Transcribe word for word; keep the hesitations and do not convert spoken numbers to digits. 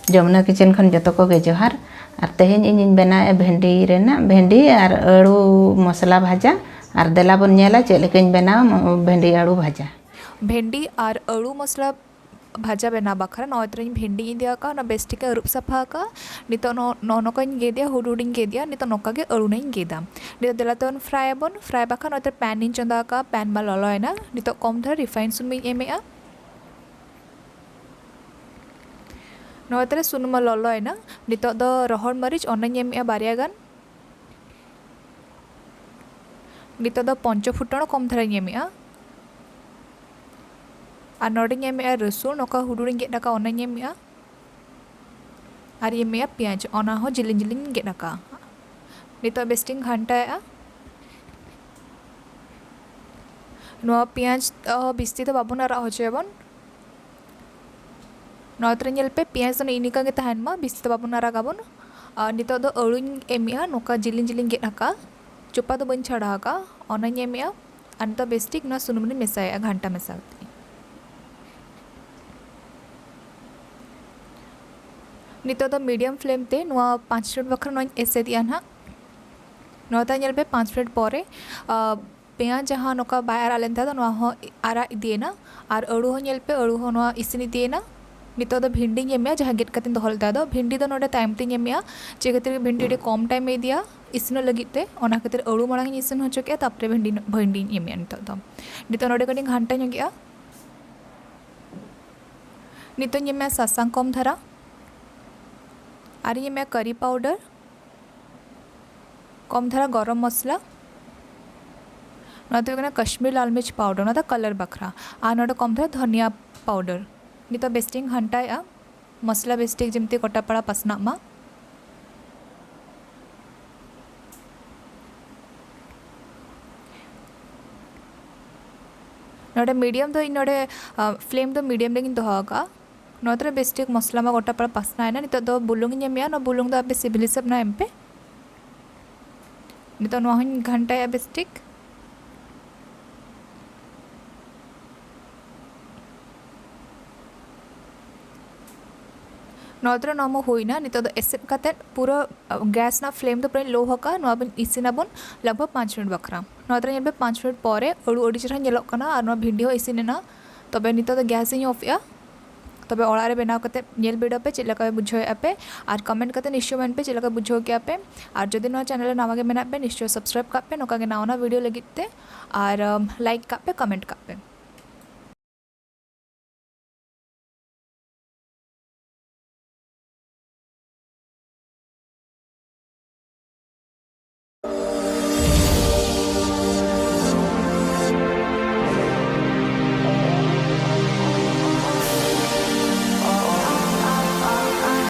Jamuna kitchen ᱠᱷᱚᱱ ᱡᱚᱛᱚ ᱠᱚᱜᱮ ᱡᱚᱦᱟᱨ᱾ ᱟᱨ ᱛᱮᱦᱮᱧ ᱤᱧᱤᱧ ᱵᱮᱱᱟᱣᱮᱫᱼᱟ ᱵᱷᱮᱱᱰᱤ ᱨᱮᱱᱟᱜ, ᱵᱷᱮᱱᱰᱤ ᱟᱨ ᱟᱹᱲᱩ ᱢᱚᱥᱞᱟ ᱵᱷᱟᱡᱟ᱾ ᱟᱨ ᱫᱮᱞᱟ ᱵᱚᱱ ᱧᱮᱞᱟ ᱪᱮᱫ ᱞᱮᱠᱟᱧ ᱵᱮᱱᱟᱣᱟ ᱢᱚ-, ᱵᱷᱮᱱᱰᱤ ᱟᱹᱲᱩ ᱵᱷᱟᱡᱟ᱾ ᱵᱷᱮᱱᱰᱤ ᱟᱨ ᱟᱹᱲᱩ ᱢᱚᱥᱞᱟ ᱵᱷᱟᱡᱟ ᱵᱮᱱᱟᱣ ᱵᱟᱠᱷᱨᱟ ᱱᱚᱜᱼᱚᱭ ᱛᱚᱨᱟᱧ ᱵᱷᱮᱱᱰᱤᱧ ᱤᱫᱤ ᱟᱠᱟᱫᱼᱟ, ᱚᱱᱟ ᱵᱮᱥ ᱴᱷᱤᱠ ᱤᱧ ᱟᱹᱨᱩᱵ ᱥᱟᱯᱷᱟ ᱟᱠᱟᱫᱼᱟ᱾ ᱱᱤᱛᱚᱜ ᱱᱚ-, ᱱᱚᱜᱼᱚ ᱱᱚᱝᱠᱟᱧ ᱜᱮᱫᱮᱜᱼᱟ, ᱦᱩᱰᱤᱧ ᱦᱩᱰᱤᱧ ᱜᱮᱫᱮᱜᱼᱟ᱾ ᱱᱤᱛᱚᱜ ᱱᱚᱝᱠᱟ ᱜᱮ ᱟᱹᱲᱩᱱᱟᱧ ᱜᱮᱫᱟ᱾ ᱱᱤᱛᱚᱜ ᱫᱮᱞᱟ ᱛᱮᱵᱚᱱ ᱯᱷᱨᱟᱭ ᱟᱵᱚᱱ᱾ ᱯᱷᱨᱟᱭ ᱵᱟᱠᱷᱨᱟ ᱱᱚᱜᱼᱚᱭ ᱛᱚ ᱯᱮᱱ ᱤᱧ ᱪᱚᱸᱫᱟ ᱟᱠᱟᱫᱼᱟ, ᱯᱮᱱ ᱢᱟ ᱞᱚᱞᱚᱭᱮᱱᱟ᱾ ᱱᱤᱛᱚᱜ ᱠᱚᱢ ᱫᱷᱟᱨᱟ ᱨᱤᱯᱷᱟᱭᱤᱱ ᱥᱩᱱᱩᱢᱤᱧ ᱮᱢᱮᱜᱼᱟ᱾ ᱱᱚᱣᱟ ᱛᱟᱦᱞᱮ ᱥᱩᱱᱩᱢ ᱢᱟ ᱞᱚᱞᱚᱭᱮᱱᱟ᱾ ᱱᱤᱛᱚᱜ ᱫᱚ ᱨᱚᱦᱚᱲ ᱢᱟᱹᱨᱤᱪ ᱚᱱᱟᱧ ᱮᱢᱮᱜᱼᱟ ᱵᱟᱨᱭᱟ ᱜᱟᱱ᱾ ᱱᱤᱛᱚᱜ ᱫᱚ ᱯᱚᱧᱪᱚ ᱯᱷᱩᱴᱚᱱ ᱠᱚᱢ ᱫᱷᱟᱨᱟᱧ ᱮᱢᱮᱜᱼᱟ᱾ ᱟᱨ ᱱᱚᱰᱮᱧ ᱮᱢᱮᱜᱼᱟ ᱨᱟᱹᱥᱩᱱ, ᱱᱚᱝᱠᱟ ᱦᱩᱰᱩᱲᱤᱧ ᱜᱮᱫ ᱟᱠᱟᱫ ᱚᱱᱟᱧ ᱮᱢᱮᱜᱼᱟ᱾ ᱟᱨ ᱤᱧ ᱮᱢᱮᱜᱼᱟ ᱯᱮᱸᱭᱟᱡᱽ, ᱚᱱᱟ ᱦᱚᱸ ᱡᱤᱞᱤᱧ ᱡᱤᱞᱤᱧ ᱜᱮᱫ ᱟᱠᱟᱫᱼᱟ᱾ ᱱᱤᱛᱚᱜ ᱵᱮᱥ ᱴᱷᱤᱠ ᱜᱷᱟᱱᱴᱟᱭᱮᱜᱼᱟ᱾ ᱱᱚᱣᱟ ᱯᱮᱸᱭᱟᱡᱽ, ᱚ, ᱵᱤᱥᱛᱤ ᱫᱚ ᱵᱟᱵᱚᱱ ᱟᱨᱟᱜ ᱦᱚᱪᱚᱭᱟᱵᱚᱱ᱾ ᱱᱚᱣᱟ ᱛᱚᱨᱮ ᱧᱮᱞ ᱯᱮ, ᱯᱮᱸᱭᱟᱡᱽ ᱫᱚ ᱱᱤᱝᱠᱟᱹ ᱜᱮ ᱛᱟᱦᱮᱱ ᱢᱟ, ᱵᱤᱥᱛᱤ ᱫᱚ ᱵᱟᱵᱚᱱ ᱟᱨᱟᱜᱟᱵᱚᱱ᱾ ᱟᱨ ᱱᱤᱛᱚᱜ ᱫᱚ ᱟᱹᱲᱩᱧ ᱮᱢᱮᱜᱼᱟ, ᱱᱚᱝᱠᱟ ᱡᱤᱞᱤᱧ ᱡᱤᱞᱤᱧ ᱜᱮᱫ ᱟᱠᱟᱫ, ᱪᱚᱯᱟ ᱫᱚ ᱵᱟᱹᱧ ᱪᱷᱟᱲᱟᱣ ᱟᱠᱟᱫ, ᱚᱱᱟᱧ ᱮᱢᱮᱜᱼᱟ᱾ ᱟᱨ ᱱᱤᱛᱚᱜ ᱵᱮᱥ ᱴᱷᱤᱠ ᱱᱚᱣᱟ ᱥᱩᱱᱩᱢ ᱨᱤᱧ ᱢᱮᱥᱟᱭᱮᱜᱼᱟ, ᱜᱷᱟᱱᱴᱟ ᱢᱮᱥᱟ ᱠᱟᱛᱮ᱾ ᱱᱤᱛᱚᱜ ᱫᱚ ᱢᱤᱰᱤᱭᱟᱢ ᱯᱷᱞᱮᱢ ᱛᱮ ᱱᱚᱣᱟ ᱯᱟᱸᱪ ᱢᱤᱱᱤᱴ ᱵᱟᱠᱷᱨᱟ ᱱᱚᱣᱟᱧ ᱮᱥᱮᱫᱮᱜᱼᱟ ᱱᱟᱦᱟᱜ᱾ ᱱᱚᱣᱟ ᱛᱟᱭ ᱧᱮᱞ ᱯᱮ, ᱯᱟᱸᱪ ᱢᱤᱱᱤᱴ ᱯᱚᱨᱮ, ᱟ, ᱯᱮᱸᱭᱟᱡᱽ ᱡᱟᱦᱟᱸ ᱱᱚᱝᱠᱟ ᱵᱟᱭ ᱟᱨᱟᱜ ᱞᱮᱱ ᱛᱟᱦᱮᱸ ᱫᱚ, ᱱᱚᱣᱟ ᱦᱚᱸ ᱟᱨᱟᱜ ᱤᱫᱤᱭᱮᱱᱟ᱾ ᱟᱨ ᱟᱹᱲᱩ ᱦᱚᱸ ᱧᱮᱞ ᱯᱮ, ᱟᱹᱲᱩ ᱦᱚᱸ ᱱᱚᱣᱟ ᱤᱥᱤᱱ ᱤᱫᱤᱭᱮᱱᱟ᱾ ᱱᱤᱛᱚᱜ ᱫᱚ ᱵᱷᱤᱱᱰᱤᱧ ᱮᱢᱮᱜᱼᱟ, ᱡᱟᱦᱟᱸ ᱜᱮᱫ ᱠᱟᱛᱮᱧ ᱫᱚᱦᱚ ᱞᱮᱫᱟ᱾ ᱟᱫᱚ ᱵᱷᱤᱱᱰᱤ ᱫᱚ ᱱᱚᱰᱮ ᱛᱟᱭᱚᱢ ᱛᱤᱧ ᱮᱢᱮᱜᱼᱟ, ᱪᱮᱫ ᱠᱷᱟᱹᱛᱤᱨ ᱵᱷᱤᱱᱰᱤ ᱟᱹᱰᱤ ᱠᱚᱢ ᱴᱟᱭᱤᱢ ᱮ ᱤᱫᱤᱭᱟ ᱤᱥᱤᱱᱚᱜ ᱞᱟᱹᱜᱤᱫ ᱛᱮ, ᱚᱱᱟ ᱠᱷᱟᱹᱛᱤᱨ ᱟᱹᱲᱩ ᱢᱟᱲᱟᱝ ᱤᱧ ᱤᱥᱤᱱ ᱦᱚᱪᱚ ᱠᱮᱜᱼᱟ, ᱛᱟᱨᱯᱚᱨᱮ ᱵᱷᱤᱱᱰᱤ, ᱵᱷᱤᱱᱰᱤᱧ ᱮᱢᱮᱜᱼᱟ ᱱᱤᱛᱚᱜ ᱫᱚ᱾ ᱱᱤᱛᱚᱜ ᱱᱚᱰᱮ ᱠᱟᱹᱴᱤᱡ ᱜᱷᱟᱱᱴᱟ ᱧᱚᱜᱮᱜᱼᱟ᱾ ᱱᱤᱛᱚᱜ ᱤᱧ ᱮᱢᱮᱜᱼᱟ ᱥᱟᱥᱟᱝ ᱠᱚᱢ ᱫᱷᱟᱨᱟ, ᱟᱨ ᱤᱧ ᱮᱢᱮᱜᱼᱟ ᱠᱟᱨᱤ ᱯᱟᱣᱰᱟᱨ, ᱠᱚᱢ ᱫᱷᱟᱨᱟ ᱜᱚᱨᱚᱢ ᱢᱚᱥᱞᱟ, ᱱᱚᱣᱟ ᱫᱚ ᱦᱩᱭᱩᱜ ᱠᱟᱱᱟ ᱠᱟᱥᱢᱤᱨ ᱞᱟᱞ ᱢᱤᱨᱪ ᱯᱟᱣᱰᱟᱨ, ᱱᱚᱣᱟ ᱫᱚ ᱠᱟᱞᱟᱨ ᱵᱟᱠᱷᱨᱟ, ᱟᱨ ᱱᱚᱰᱮ ᱠᱚᱢ ᱫᱷᱟᱨᱟ ᱫᱷᱚᱱᱤᱭᱟ ᱯᱟᱣᱰᱟᱨ᱾ ᱱᱤᱛᱚᱜ ᱵᱮᱥ ᱴᱷᱤᱠ ᱤᱧ ᱜᱷᱟᱱᱴᱟᱭᱮᱜᱼᱟ᱾ ᱢᱚᱥᱞᱟ ᱵᱮᱥ ᱴᱷᱤᱠ ᱡᱮᱢᱛᱤ ᱜᱚᱴᱟ ᱯᱟᱲᱟ ᱯᱟᱥᱱᱟᱜ ᱢᱟ᱾ ᱱᱚᱰᱮ ᱢᱤᱰᱤᱭᱟᱢ ᱫᱚ ᱤᱧ ᱱᱚᱰᱮ, ᱟ, ᱯᱷᱞᱮᱢ ᱫᱚ ᱢᱤᱰᱤᱭᱟᱢ ᱨᱮᱜᱤᱧ ᱫᱚᱦᱚ ᱟᱠᱟᱫᱼᱟ᱾ ᱱᱚᱣᱟ ᱛᱚᱨᱮ ᱵᱮᱥ ᱴᱷᱤᱠ ᱢᱚᱥᱞᱟ ᱢᱟ ᱜᱚᱴᱟ ᱯᱟᱲᱟ ᱯᱟᱥᱱᱟᱣ ᱮᱱᱟ᱾ ᱱᱤᱛᱚᱜ ᱫᱚ ᱵᱩᱞᱩᱝ ᱤᱧ ᱮᱢᱮᱜᱼᱟ᱾ ᱱᱚᱣᱟ ᱵᱩᱞᱩᱝ ᱫᱚ ᱟᱯᱮ ᱥᱤᱵᱤᱞ ᱦᱤᱥᱟᱹᱵ ᱱᱟ ᱮᱢ ᱯᱮ᱾ ᱱᱤᱛᱚᱜ ᱱᱚᱣᱟ ᱦᱚᱸᱧ ᱜᱷᱟᱱᱴᱟᱭᱟ ᱵᱮᱥ ᱴᱷᱤᱠ᱾ ᱱᱚᱣᱟ ᱛᱚᱨᱟ ᱱᱚᱣᱟ ᱢᱟ ᱦᱩᱭᱱᱟ᱾ ᱱᱤᱛᱚᱜ ᱫᱚ ᱮᱥᱮᱫ ᱠᱟᱛᱮᱫ ᱯᱩᱨᱟᱹ ᱜᱮᱥ ᱨᱮᱱᱟᱜ ᱯᱷᱞᱮᱢ ᱫᱚ ᱯᱩᱨᱟᱹᱧ ᱞᱳ ᱟᱠᱟᱫᱼᱟ᱾ ᱱᱚᱣᱟ ᱵᱚᱱ ᱤᱥᱤᱱᱟᱵᱚᱱ ᱞᱟᱜᱽ ᱵᱷᱟᱜᱽ ᱯᱟᱸᱪ ᱢᱤᱱᱤᱴ ᱵᱟᱠᱷᱨᱟ᱾ ᱱᱚᱣᱟ ᱛᱚᱨᱟ ᱧᱮᱞ ᱯᱮ, ᱯᱟᱸᱪ ᱢᱤᱱᱤᱴ ᱯᱚᱨᱮ ᱟᱹᱞᱩ ᱟᱹᱰᱤ ᱪᱮᱦᱨᱟ ᱧᱮᱞᱚᱜ ᱠᱟᱱᱟ ᱟᱨ ᱱᱚᱣᱟ ᱵᱷᱤᱱᱰᱤ ᱦᱚᱸ ᱤᱥᱤᱱ ᱮᱱᱟ᱾ ᱛᱚᱵᱮ ᱱᱤᱛᱚᱜ ᱫᱚ ᱜᱮᱥ ᱤᱧ ᱚᱯᱷ ᱮᱜᱼᱟ᱾ ᱛᱚᱵᱮ ᱚᱲᱟᱜ ᱨᱮ ᱵᱮᱱᱟᱣ ᱠᱟᱛᱮ ᱧᱮᱞ ᱵᱤᱰᱟᱹᱣ ᱯᱮ ᱪᱮᱫ ᱞᱮᱠᱟ ᱵᱩᱡᱷᱟᱹᱣᱮᱫᱼᱟ ᱯᱮ, ᱟᱨ ᱠᱚᱢᱮᱱᱴ ᱠᱟᱛᱮ ᱱᱤᱥᱪᱚᱭ ᱢᱮᱱ ᱯᱮ ᱪᱮᱫ ᱞᱮᱠᱟ ᱵᱩᱡᱷᱟᱹᱣ ᱠᱮᱜᱼᱟ ᱯᱮ᱾ ᱟᱨ ᱡᱩᱫᱤ ᱱᱚᱣᱟ ᱪᱮᱱᱮᱞ ᱨᱮ ᱱᱟᱣᱟ ᱜᱮ ᱢᱮᱱᱟᱜ ᱯᱮ, ᱱᱤᱥᱪᱚᱭ ᱥᱟᱵᱥᱠᱨᱟᱭᱤᱵ ᱠᱟᱜ ᱯᱮ ᱱᱚᱝᱠᱟ ᱜᱮ ᱱᱟᱣᱟ ᱱᱟᱣᱟ ᱵᱷᱤᱰᱤᱭᱳ ᱞᱟᱹᱜᱤᱫ ᱛᱮ, ᱟᱨ ᱞᱟᱭᱤᱠ ᱠᱟᱜ ᱯᱮ, ᱠᱚᱢᱮᱱᱴ ᱠᱟᱜ ᱯᱮ᱾